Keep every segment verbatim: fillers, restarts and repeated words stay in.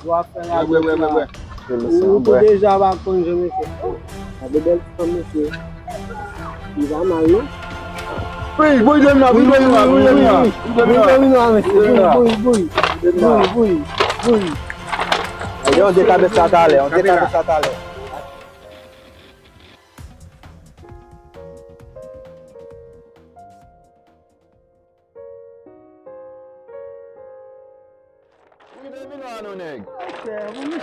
Ou ap fè radyo la. Ou, ou deja pa konn jan mesye. Gade bèl ti fanm mesye. Li pa mal non. Wi, boy, dem la, wi, boy, wi, boy, wi, mesye. Boy, boy, boy. Boy, boy, boy. Yo, on dekabes sa talè, on dekabes sa talè. Wi, baby, nou an nou, nèg.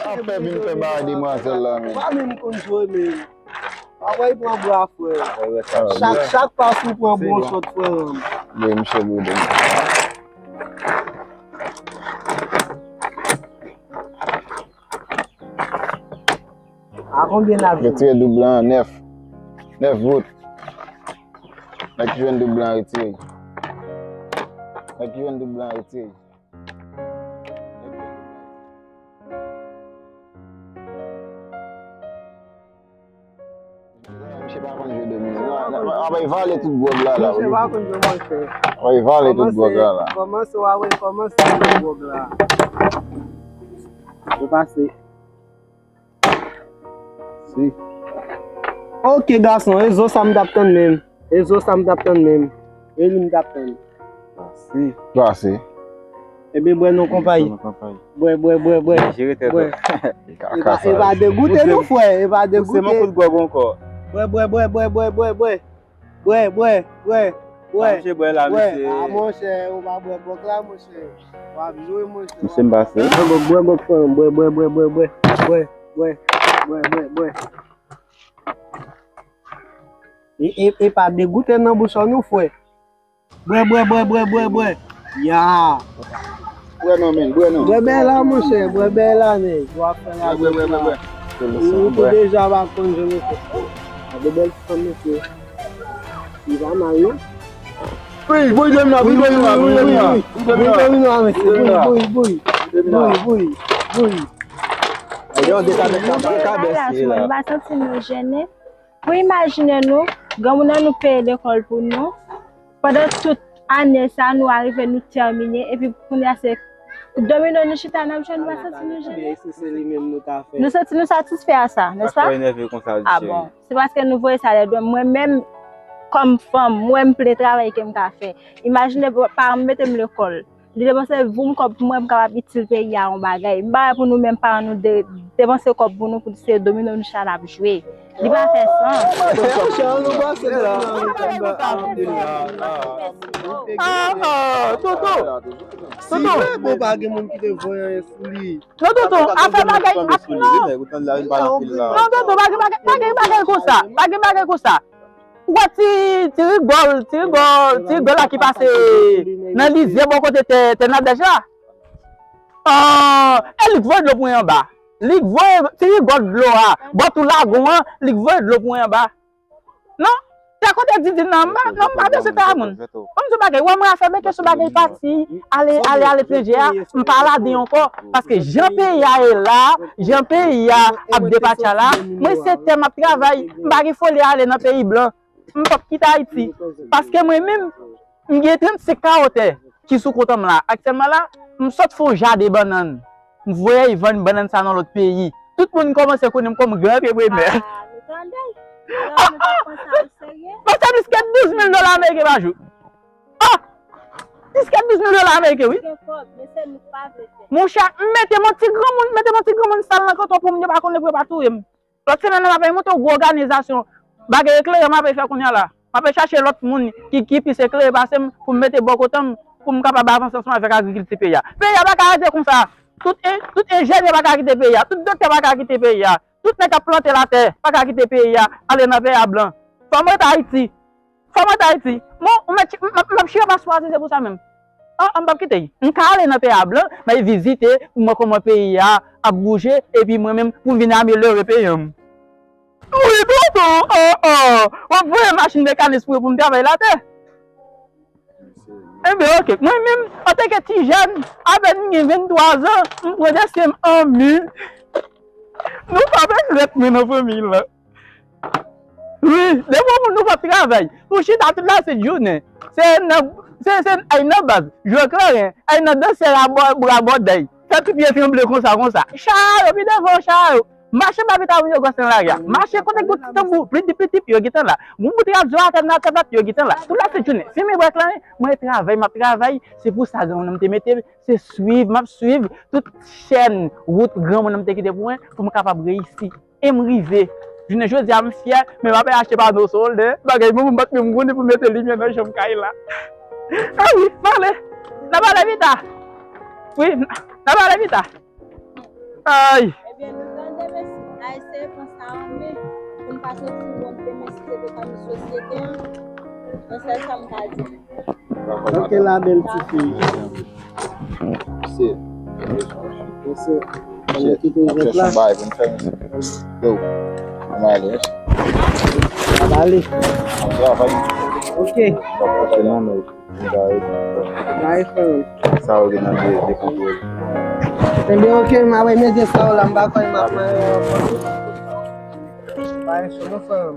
Ap fè vin fè bagay demwazèl la, men. Pa menm konn jwe, men. Papa, li pran bra, frè. Chak, chak pas, li pran bon shot, frè. Men, misye goude. A konbyen n ap jwe? Retire doub lan, nèf. Nèf goud. Nèg ki jwenn doub lan, retire. Nèg ki jwenn doub lan, retire. Misye pa konn jwe domino. Ap vale tout gwòg la, la. Misye pa konn jwe, monchè. Ap vale tout gwòg la, la. Kòmanse, w a wè, kòmanse tout gwòg la. Ou pase. Si. Ok, gason, e zo sa m t ap tann menm. E zo sa m t ap tann menm. E li m t ap tann. Si. Pase. Ebyen, bwè non, konpayi. Bwè, bwè, bwè, bwè. Jere tèt ou. E pa, e pa degoute non, frè. E pa degoute. Pouse m yon kout gwòg ankò. Bwè, bwè, bwè. Bwè, bwè, bwè, bwè. Sa misye bwè la, mesye. A, monchè, ou pa bwè gwòg la, monchè. W ap jwe, monchè. Misye m pase. Bwè gwòg, bwè gwòg, frè m. Bwè, bwè, bwè, bwè, bwè. Bwè, bwè, bwè, bwè. E, e, e pa degoute nan bouch ou non, frè. Bwè, bwè, bwè, bwè, bwè, bwè. Ya. Bwè non, men, bwè non. Bwè bèy la, monchè, bwè bèy la, nèg. W ap fè la bwè, bwè, bwè, bwè. Ou, ou deja pa konn jan mesye. Gade bèl ti fanm mesye. Li pa mal non. Wi, boy, dem la, wi, boy, dem la, wi, boy, dem la. Wi, boy, boy, boy. Boy, boy, boy. Yo, de kabès la, de kabès la. Nou pa santi nou jennen. Pou imajine nou, granmoun nan nou peye lekòl pou nou. Pandan tout ane sa, nou arive, nou tèmine, epi kounye a se domino nou chita n ap jwe, nou pa santi nou jennen. Nou santi nou satisfè a sa, nèspa? A bon, se paske nou voye sa lè dwèn. Mwen menm, kòm fanm, mwen m ple travay ke m ka fè. Imajine paran m mete m lekòl. Li depanse voum kòb pou mwen, m kapab itil peyi a yon bagay. M pa wè pou nou menm paran nou de, depanse kòb pou nou, pou se domino nou chita n ap jwe. Li pa fè sans. Ah, ah, Toto. Toto. Si Bebo pa gen moun ki te voye anyen sou li. Non, Toto, afè bagay, afè non. Non, Toto, pa gen bagay, pa gen bagay konsa. Pa gen bagay konsa. Ou wè ti, ti rigòl, ti rigòl, ti rigòl la ki pase nan lizyè bò kote tè, tè Nadège la? Ah, e li k voye dlo pou mwen anba. Li k voye ti rigòl dlo a. Bò tou lagon an, li k voye dlo pou mwen anba. Non? Tè kote Didine nan anba, non, m pa bezwen tè a moun. Ban m di w bagay, ou wè mwen afè men kesyon bagay pati, ale, ale aletranje a, m pa ladan ankò. Paske jan peyi a ye la, jan peyi a ap depatcha la, mwen se tè m ap travay, m pa gen foli ale nan peyi blan. M p ap kite Ayiti. Paske mwen menm, m gen trannsenk kawo tè ki sou kont an m la. Aktyèlman la, m sot fè yon jaden bannann. M voye vann bannann sa nan lòt peyi. Tout moun kòmanse konnen m kòm gran antreprenè. Ah, nou tande. Alò, nou pa pran sa o serye. Monchè, plis ke douz mil dola ameriken pa jou. Ah! Plis ke douz mil dola ameriken, wi. Gen kòb, men se nou k pa vle fè. Monchè, m mete m yon ti granmoun, mete m yon ti granmoun sal nan kanto pou moun yo pa konnen pou yo pa touye m. Lòt semèn nan, m ap monte yon gwo òganizasyon. Bagay eklere m ap fè kounye a la. M ap chache lòt moun ki, ki plis eklere pase m pou m mete bò kote m, pou m kapab avanse ansanm avèk agrikilti peyi a. Peyi a pa ka rete konsa. Tout en-, tout enjenyè pa ka kite peyi a. Tout doktè pa ka kite peyi a. Tout nèg k ap plante latè pa ka kite peyi a, ale nan peyi a blan. Fò m rete Ayiti. Fò m rete Ayiti. Bon, m ap, m ap, m ap chire paspò a si se pou sa menm. Ah, ah, m p ap kite. M ka ale nan peyi a blan, m al vizite, pou m wè kòman peyi a ap bouje, epi mwen menm, pou m vin amelyore peyi m. Wi, tonton, oh, oh. W ap voye machin mekanis pou, pou m travay latè. Enben, oke. Mwen menm, antanke ti jèn, apèn m gen venntwa zan, m pran dèsyèm an mi. Nou pa regrèt mwen nan fanmi la. Wi, depi yon moun nou p ap travay, ou chita tout lasent jounen. Se nan, se, se ay nan baz, jwe kleren, ay nan dansè a bò, bra bò dèy. Tèt ti pye tranble konsa, konsa. Chaya yo, pi devan chaya yo. Mache pa pita moun yo gòs nan lari a. Mache kote gout tanbou, plitip, plitip, yo gentan la. Moun bout radyo atè nan tèt yo gentan la. Tout la sèt jounen. Fimen bwè klanmen, mwen travay, m ap travay. Se pou sa granmoun nan m te mete m. Se swiv, m ap swiv tout chèn wout granmoun nan m te kite pou mwen, pou m kapab reyisi. E m rive. Jounen jodi a, m fyè, men m ap achte pano solè, bagay mwen, m pa t menm konnen pou mete limyè nan janm kay la. Ah wi, m ale. N ap ale pita. Wi, n ap ale pita. Ay. Ebyen, nou tande, mesye. N a eseye pran sa an men. Pou n pa soti wont demen si se te konn sosyete an. Mwen, sèl sa m ka di. Ok, la bèl ti fi. Se. Mesye, ann kite jwèt la. Yo, ann ale. Ann ale. Travay. Ok. Ann ale, frè m. Sa yo gen nan de, de konpòz. Ebyen, ok, m a wè medya sa yo la, m pa kwè m ap mare ankò. Bay, se bon, frè m.